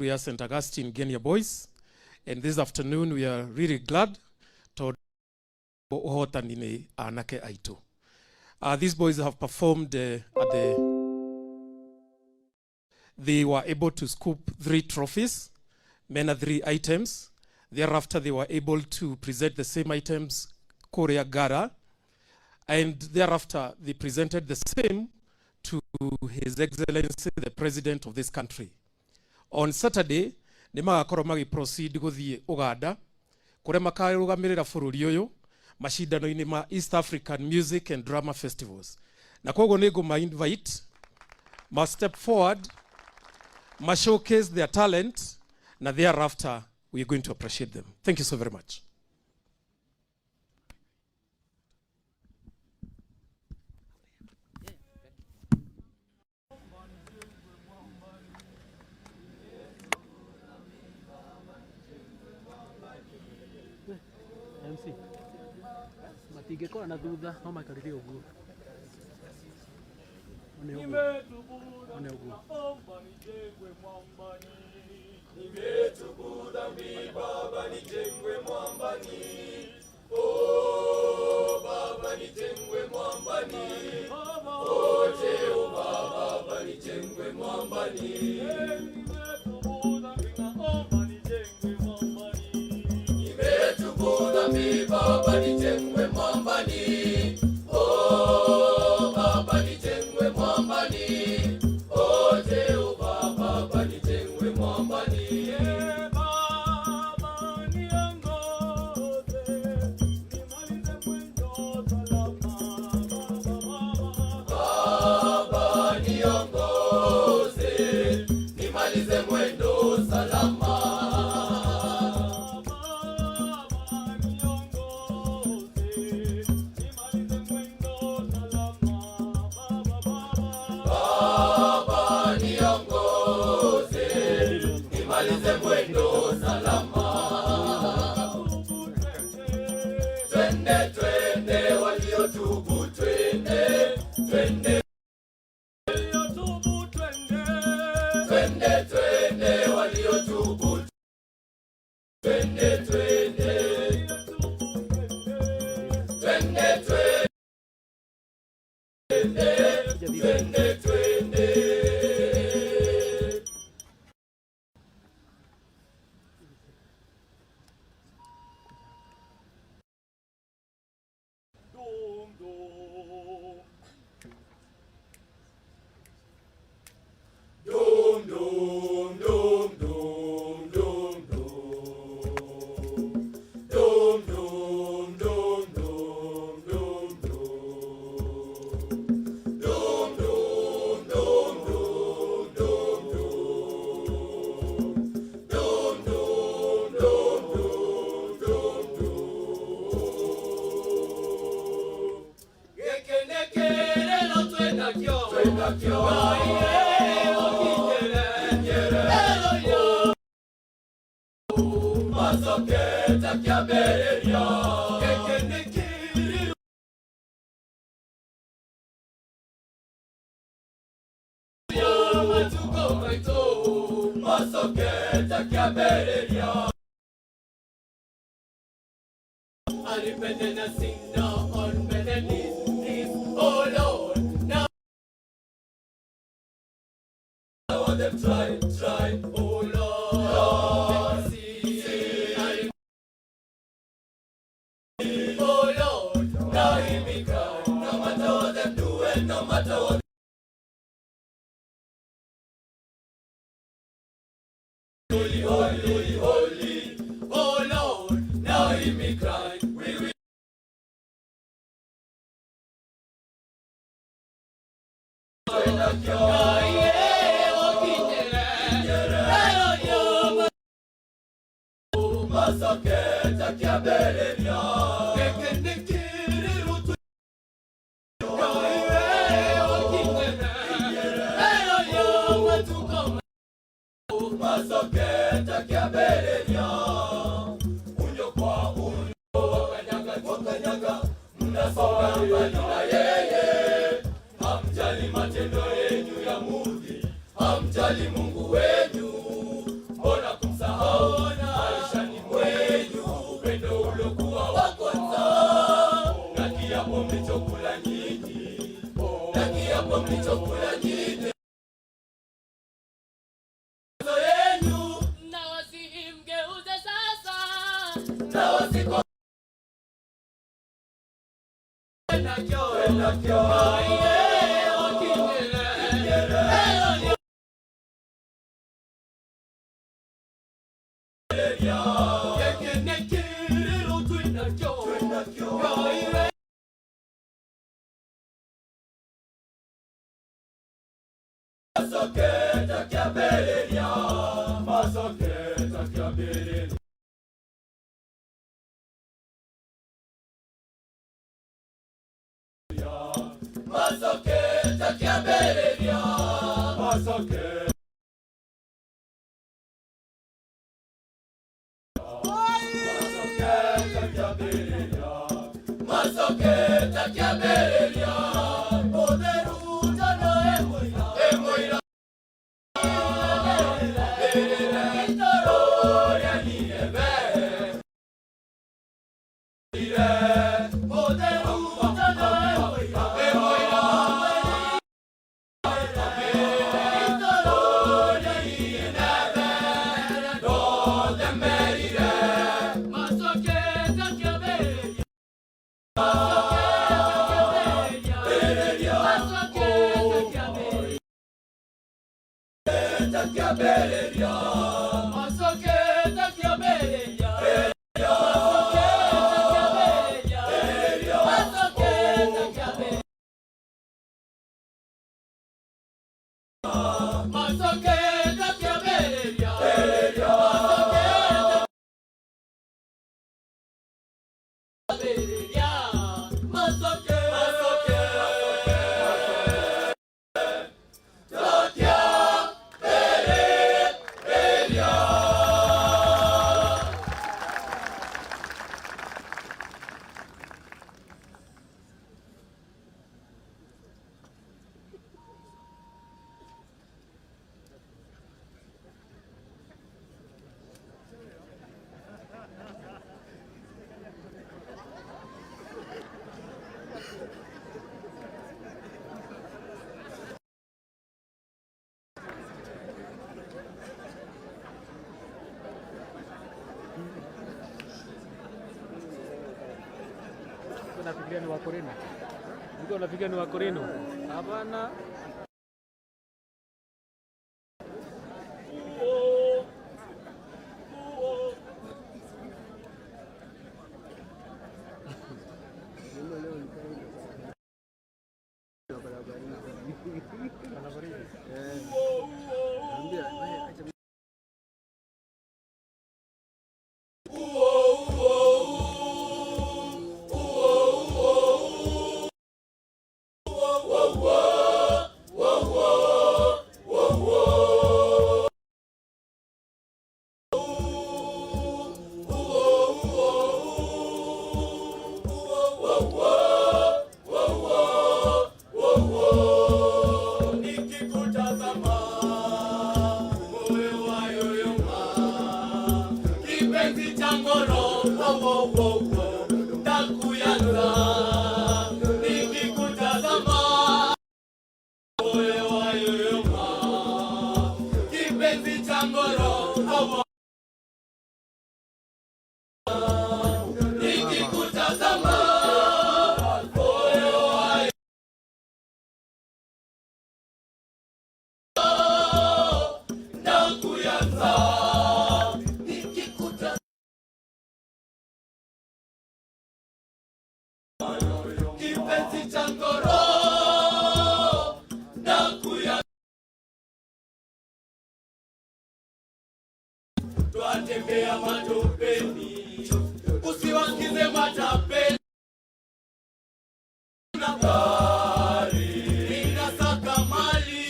Ya St. Augustine Ngenia Boys, and this afternoon we are really glad tondũ ũhotani nĩ anake aitũ. These boys have performed at the they were able to scoop three trophies, mena three items. Thereafter, they were able to present the same items Korea Gara, and thereafter they presented the same to His Excellency the President of this country. On Saturday, nĩ magakorwo magĩ proceed gũthiĩ Uganda kũrĩa makarũgamĩrĩra bũrũri ũyũ macindano-inĩ ma East African Music and Drama Festivals. Na koguo nĩ ngũma invite ma step forward, ma showcase their talent, na thereafter we are going to appreciate them. Thank you so very much. MC matingĩkora na thutha no maikarire ũguo. One ũguo, one ũguo. Nimetubu dhambi Baba, nijengwe mwambani. Oh Baba, nijengwe mwambani. Oh Jehova Baba, nijengwe mwambani. Nimetubu dhambi Baba, nijengwe mwambani. Oh Baba, nijengwe mwambani. Oh Jehova Baba, nijengwe mwambani. Baba niongoze, nimalize mwendo salama. Baba niongoze, nimalize mwendo salama. Baba niongoze, nimalize mwendo salama. Baba niongoze, nimalize mwendo salama. Twende twende, waliotubu twende, twende twende twende, waliotubu twende twende twende twende twende twende. Dum dum. Dum dum dum dum dum dum. Dum dum dum dum dum dum. Dum dum dum dum dum dum. Dum dum dum dum dum dum. Gĩkĩ nĩ kĩrĩro twĩnakĩo, twĩnakĩo. Ngai ũkinyĩre, kinyĩre. Macokete kĩambĩrĩria. Gĩkĩ nĩ kĩrĩro matukũ maitũ macokete kĩambĩrĩria. I repent and I sin now on bended knees, knees, oh Lord. Now I want them try, try, oh Lord. See, see, I oh Lord, now hear me cry. No matter what them do and no matter what. Holy, holy, holy, oh Lord, now hear me cry. We will. Masoketa kĩambĩrĩria. Gĩkĩ nĩ kĩrĩro masoketa kĩambĩrĩria. Unyo kwa unyo, wakanyaga, wakanyaga, mnasonga mbali na yeye. Hamjali matendo yenyu ya mudhi, hamjali Mungu wenyu. Na wasimgeuze sasa. Nafikiria ni Wakorino. Nilikuwa nafikiria ni Wakorino. Hapana. Nikikutazama moyo wayoyoma, kipenzi cha ngoro, wo, wo, wo, wo, takuyanza. Nikikutazama moyo wayoyoma, kipenzi cha ngoro, wo, wo. Nikikutazama moyo wayoyoma, nakuyanza. Nikikutazama kipenzi cha ngoro, nakuyanza. Twatembea matopeni, usiwasikize matapeli. Na gari inasaka mali,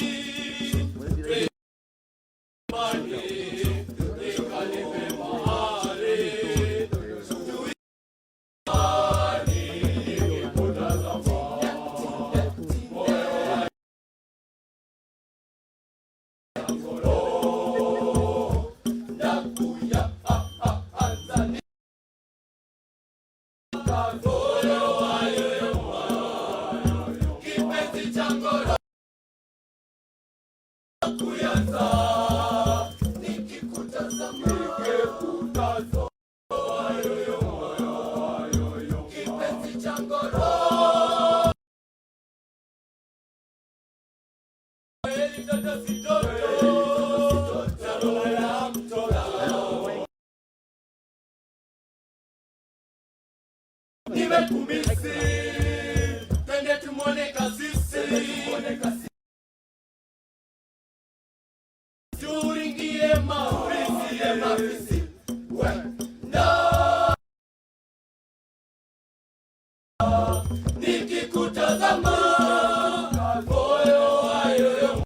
mali ikalipe mahari. Nakuya, ah, ah, anza. Ndakuyanza nikikutazama, nikikutazama kipenzi cha ngoro. Kweli mtoto si toto, na roho ya mtoto. Nimekumisi, twende tumwone kasisi, turingie mafisi, mafisi. We, na nikikutazama moyo wayoyo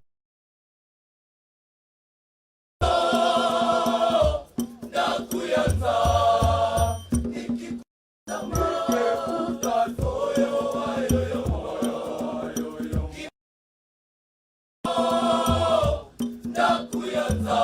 ndakuyanza ndakuyanza.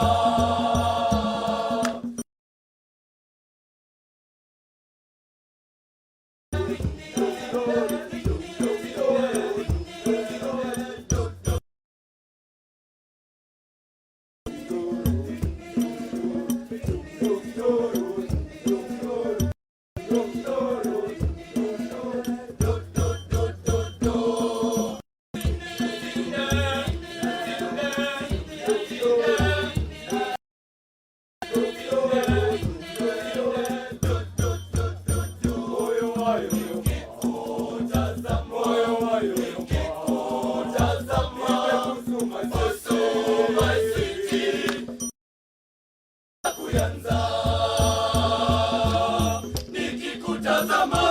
Nikikutazama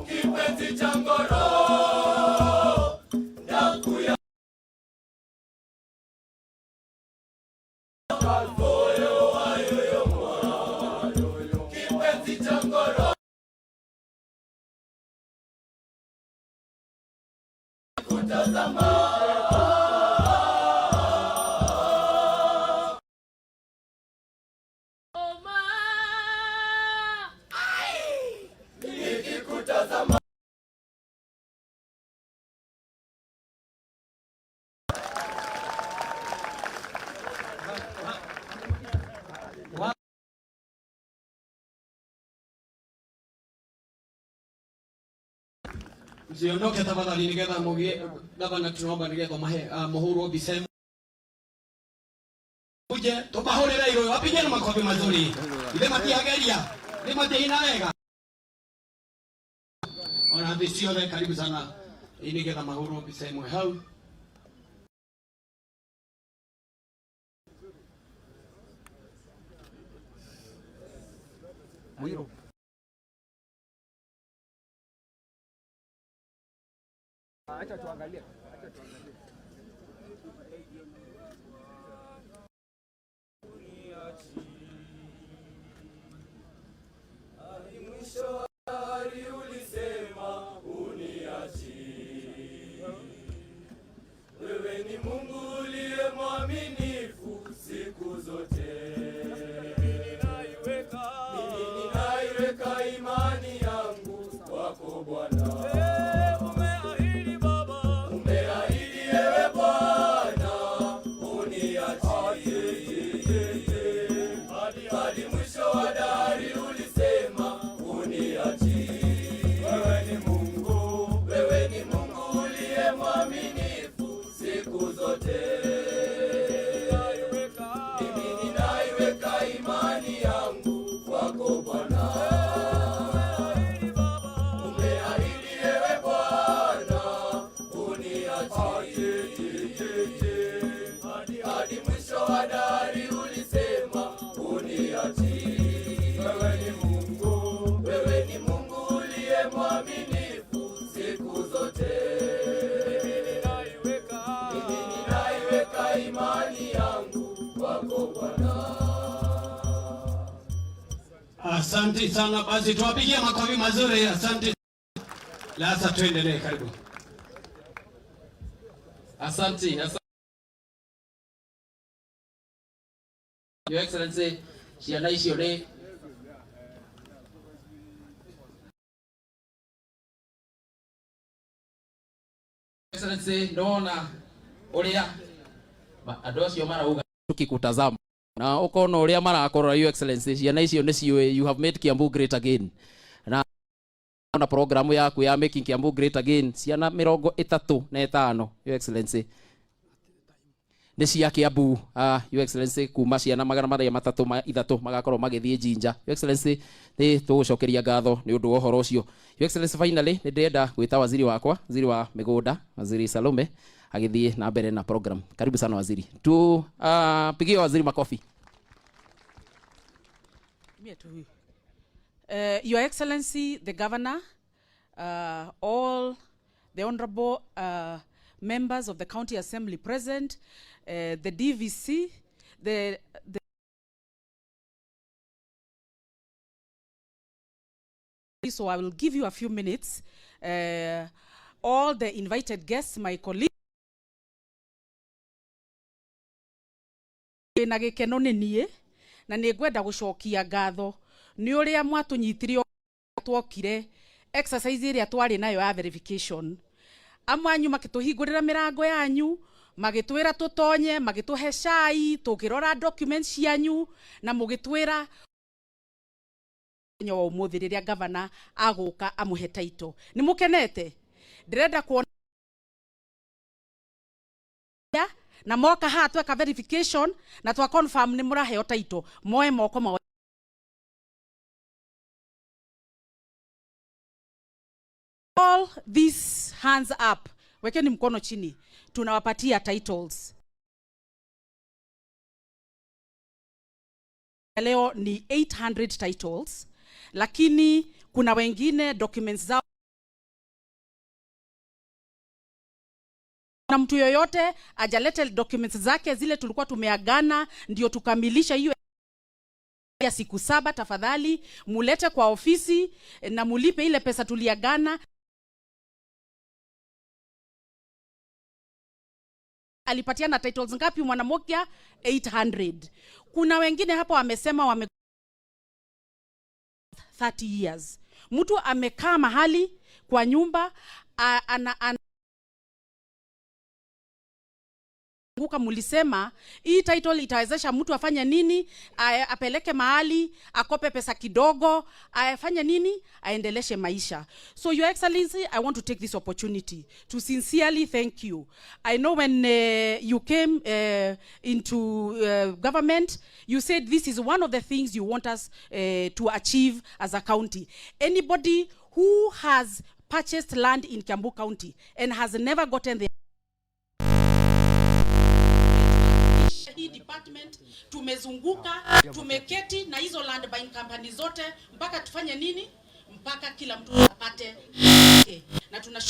kipenzi cha ngoro ndakuya moyo wayoyo kipenzi cha ngoro kutazama. Oma. Nikikutazama. Msiondoke tafadhali, nigetha mugie gavana, tunaomba nigetha mahe muhurwo mbica ĩmwe. Uje tubahurire iroyo, wapigeni makofi mazuri. Ithe matiageria, ithe matiaina wega. Ona thĩ ciothe karibu sana, nigetha mahurwo mbica ĩmwe hau. Hadi mwisho hadi ulisema uniachi. Wewe ni Mungu uliye mwaminifu siku zote. Mimi ninaiweka imani yangu kwako Bwana. Umeahidi ewe Bwana uniachi. Hadi mwisho wa dahari ulisema uniachi. Wewe ni Mungu, wewe ni Mungu uliye mwaminifu siku zote. Mimi ninaiweka imani yangu kwako Bwana. Umeahidi ewe Bwana uniachi. Hadi mwisho wa dahari ulisema uniachi. Wewe ni Mungu, wewe ni Mungu uliye mwaminifu siku zote. Mimi ninaiweka imani yangu kwako Bwana. Asante sana, basi tuwapigie makofi mazuri. Asante. Sasa tuendelee, karibu. Asante, asante. Your Excellency, ciana icio nĩ Excellency, ndona uria andu acio marauga tukikutazama na ukona uria marakorora. Your Excellency, ciana icio nĩ ciũĩ you have made Kiambu great again, na programu yaku ya Making Kiambu Great Again, ciana 35, Your Excellency, nĩ cia Kiambu. Your Excellency, kuma ciana 336 magakorwo magĩthiĩ Jinja. Your Excellency, nĩ tũgũcokeria ngatho nĩ ũndũ wa ũhoro ũcio. Your Excellency, finally nĩ ndĩrenda gwĩta waziri wakwa, waziri wa mĩgũnda, Waziri Salome, agĩthiĩ na mbere na program. Karibu sana, waziri. Tu pigie waziri makofi. Mie tu huyu. Your Excellency, the Governor, all the honorable members of the County Assembly present, the DVC, the so I will give you a few minutes. All the invited guests, my colleagues, na gĩkeno nĩ niĩ na nĩ ngwenda gũcokia ngatho nĩ ũrĩa mwatũnyitire twokire exercise ĩrĩa twarĩ nayo ya verification. Amwe anyu makĩtũhingũrĩra mĩrango yanyu, magĩtwĩra tũtonye, magĩtũhe cai, tũkĩrora documents cianyu na mũgĩtwĩra mũthenya wa ũmũthĩ rĩrĩa gavana agũka amũhe title nĩ mũkenete. Ndĩrenda kuona na moka haha tweka verification na twa confirm nĩ mũraheo title, moe moko mao. All these hands up, wekeni mkono chini, tunawapatia titles. Leo ni 800 titles, lakini kuna wengine documents zao na mtu yoyote ajalete documents zake zile tulikuwa tumeagana ndio tukamilisha hiyo ya siku 7, tafadhali mulete kwa ofisi na mulipe ile pesa tuliagana. Alipatiana titles ngapi Mwanamokia? 800. Kuna wengine hapo wamesema wame 30 years. Mtu amekaa mahali kwa nyumba ana Kumbuka mulisema hii title itawezesha mtu afanye nini? Apeleke mahali, akope pesa kidogo, afanye nini? Aendeleshe maisha. So Your Excellency, I want to take this opportunity to sincerely thank you. I know when you came into government, you said this is one of the things you want us to achieve as a county. Anybody who has purchased land in Kiambu County and has never gotten the hii department tumezunguka, tumeketi na hizo land buying company zote mpaka tufanye nini? Mpaka kila mtu apate yake. Na tuna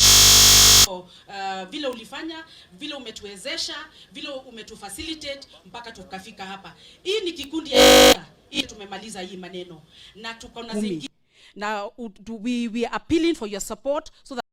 vile ulifanya, vile umetuwezesha, vile umetufacilitate mpaka tukafika hapa. Hii ni kikundi ya hii, tumemaliza hii maneno na tuko na zingine na we are appealing for your support so that